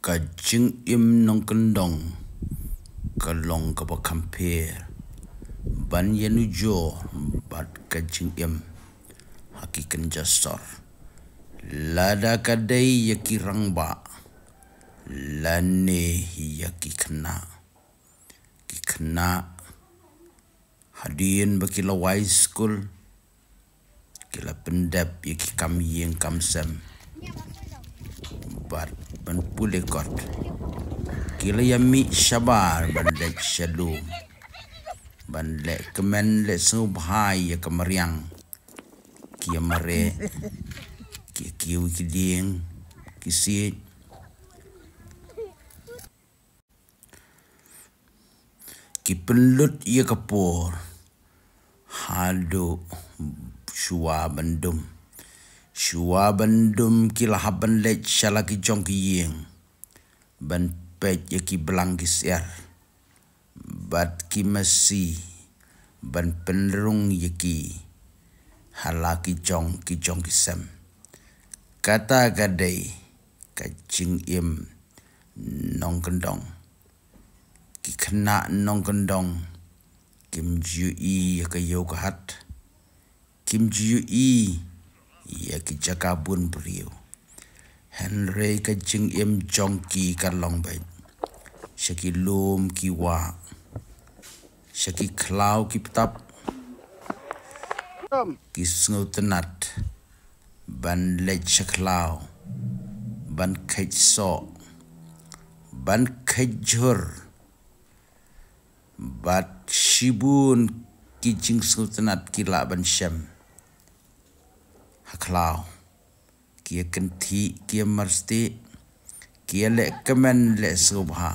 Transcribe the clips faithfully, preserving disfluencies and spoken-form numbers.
Ka jingim nongkyndong ka long kaba kham pher ban ïanujor bad ka jingim ha ki kynja sor. Lada ka dei ïa ki rangbah lane ïa ki khynnah. Ki khynnah hadien ba ki la wai skul, ki la pyndep ïa ki kam ïing kam sem bad ban pule kot. Ki la ïa mih shabar ban leit sha lum ban leh kmen leh sngewbha ïa ka mariang. Ki ïa mareh, ki ïa kiew ki dieng, ki siej. Ki pynlut ïa ka por haduh shuwa ban dum. Shuwa ban dum ki la hap ban leit sha la ki jong ki ïing ban peit ïa ki blang ki syiar bad ki masi ban pynrung ïa ki ha la ki jong ki jong ki sem. Kata ka dei ka jingim nongkyndong. Ki khynnah nongkyndong kim ju ïohi ïa ka ïew ka hat, kim ju ïohi ïa ki jaka bun briew. Hynrei ka jingim jong ki ka long beit sha ki lum ki wah, sha ki khlaw ki btap. Ki sngewtynnat ban leit sha khlaw, ban kheit soh, ban kheit jhur, bad shibun ki jingsngewtynnat ki lah ban shem ha khlaw. Ki ïa kynthih, ki ïa marstieh, ki ïa leh kmen leh sngewbha.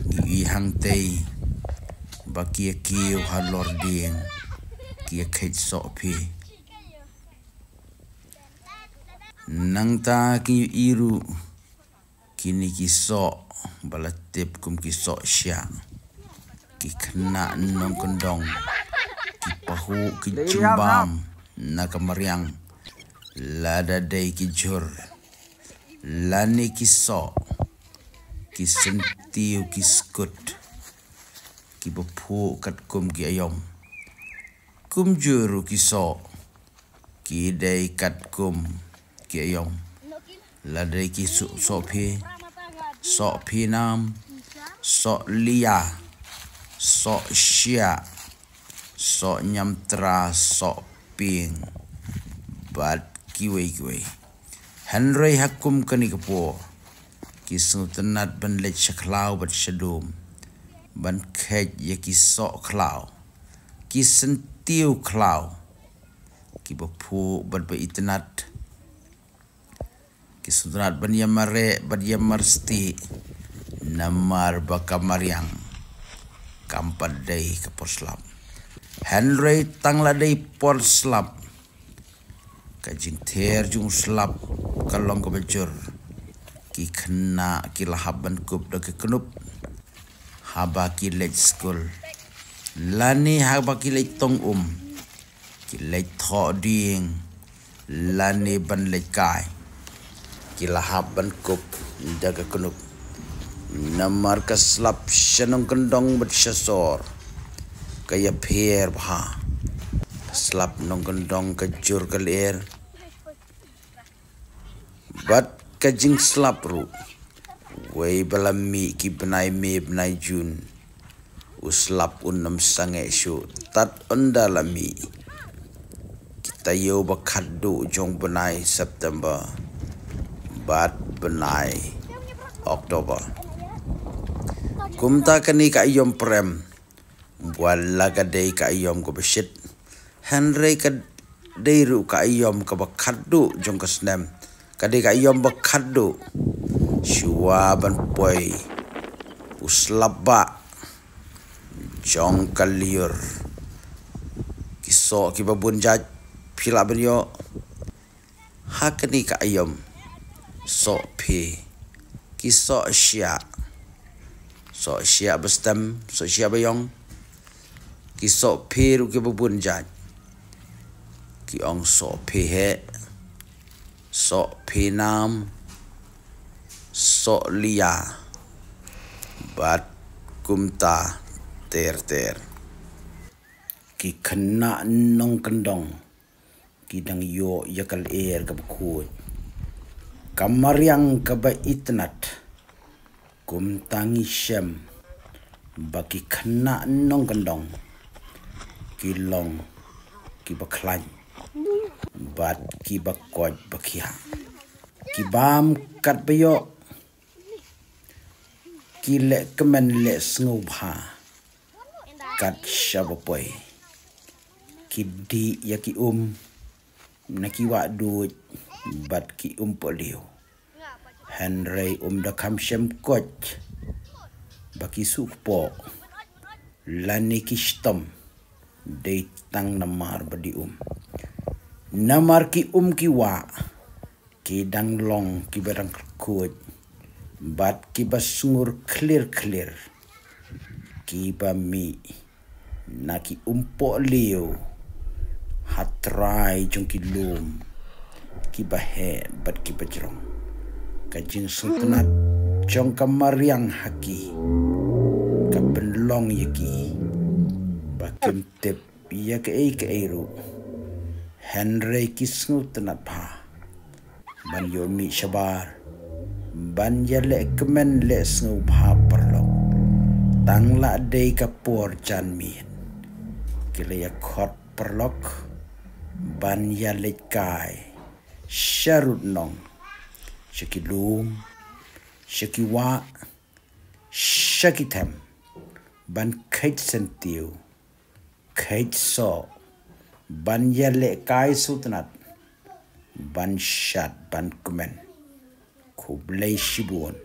Ngi ïohi hangtei ba ki ïa kiew halor dieng, ki ïa kheit soh phi. Nangta ki ïohi ruh kine ki soh ba la tip kum ki soh shiah. Ki khynnah nongkyndong ki pahuh ki jingbam na ka mariang, lada dei ki jhur lane ki soh, ki syntiew ki skut, kiba phuh katkum ki aïom. Kumjuh ruh ki soh ki dei katkum ki aïom. La dei ki soh, soh phi, soh phi nam, soh lia, soh shiah, soh ñiamtra, soh ping bad kiwei kiwei. Hynrei ha kum kane ka por ki sngewtynnat ban leit sha khlaw bad sha lum ban kheit ïa ki soh khlaw, ki syntiew khlaw, kiba phuh bad ba itynnat. Ki sngewtynnat ban ïa mareh bad ïa marstieh namar ba ka mariang kam pat dei ka por slap. Hynrei tang la dei por slap, ka jingther jong u slap ka long kaba jur. Ki khynnah ki la hap ban kup da ka knup haba ki leit skul lane haba ki leit tong um, ki leit thoh dieng lane ban leit kai, ki la hap ban kup da ka knup. Namar ka slap sha nongkyndong bad sha sor ka ïapher bha. Ka slap nongkyndong ka jur ka lyer bad ka jingslap ruh. Wei ba la mih ki bnai May bnai June, u slap un ym sangeh shuh tad ynda la mih ki taïew ba khatduh jong bnai September bad bnai October. Kumta kane ka aïom prem, wat la ka dei ka aïom kaba shit, hynrei ka dei ruh ka aïom kaba khatduh jong ka snem. Ka dei ka aïom ba khatduh shuwa ban poi u slap ba jong ka lyiur. Ki soh kiba bun jait phi lah ban ïoh ha kane ka aïom. Soh phi, ki soh shiah, soh shiah ba stem, soh shiah ba ïong. Ki soh phi ruh kiba bun jait. Ki ong soh phi heh, soh phi nam, soh lia bad kumta ter ter. Ki khynnah nongkyndong ki dang ïoh ïa ka lyer kaba khuid, ka mariang kaba itynnad. Kumta ngi shem ba ki khynnah nongkyndong ki long kiba khlaiñ bad kiba koit ba khiah, ki bam katba ïoh, ki leh kmen leh sngewbha kat shaba poi. Ki dih ïa ki um na ki wah duid bad ki um pohliew. Hynrei um da kham shem koit ba ki shu kpoh lane ki shitom, dei tang namar ba dih um. Namar ki um ki wah ki dang long kiba dang khuid bad kiba sngur khlir khlir, kiba mih na ki um pohliew ha trai jong ki lum kiba heh bad kiba jrong. Ka jingsngewtynnad jong ka mariang ha ki ka pynlong ïa ki ba kim tip ïa kaei kaei ruh, hynrei ki sngewtynnad bha ban ïoh mih shabar, ban ïaleh kmen leh sngewbha paralok. Tang la dei ka por janmiet ki la ïakhot paralok ban ïaleit kai sha rud nong, sha ki lum, sha ki wah, sha ki them, ban kheit syntiew, kheit soh, ban ïaleh kai sngewtynnad, ban shad ban kmen. Khublei shibun.